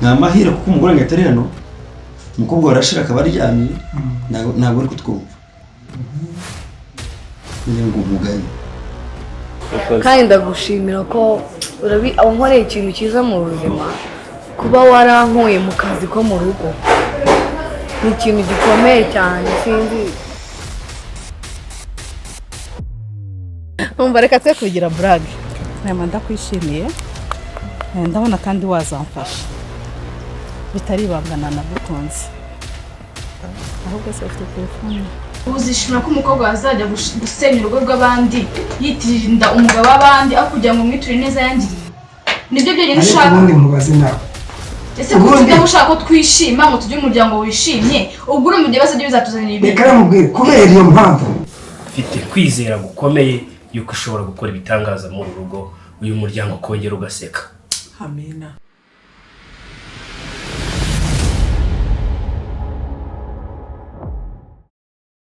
Ni amahirwe kuko umugore ngo atari hano, umukobwa warashira akaba aryamye, ntabwo uri kutwumva. Niyo ngo umugaye. Kandi ndagushimira ko wankoreye ikintu cyiza mu buzima. Kuba warankuye mu kazi ko mu rugo ni ikintu gikomeye cyane, sinzi. Umva, reka twe kugira burage. Nama ndakwishimiye. Ndabona kandi wazamfasha bitari ibanga, nagukunze. Ahubwo se ufite telefone? Uzishimira ko umukobwa azajya gusenya urugo rw'abandi, yitirira inda umugabo w'abandi, aho kugira ngo umwiture neza yangiriye? Nibyo byonyine Ariko ushaka? ubundi mubaze nawe. Ese kuki utaba ushaka ko twishima, ngo tugire umuryango wishimye? Ubwo urumva ibyo bibazo byo bizatuzanira ibintu? Reka namubwire kubera iyo mpamvu. Mfite kwizera gukomeye yuko ushobora gukora ibitangaza muri uru rugo, uyu muryango ukongera ugaseka. Amina.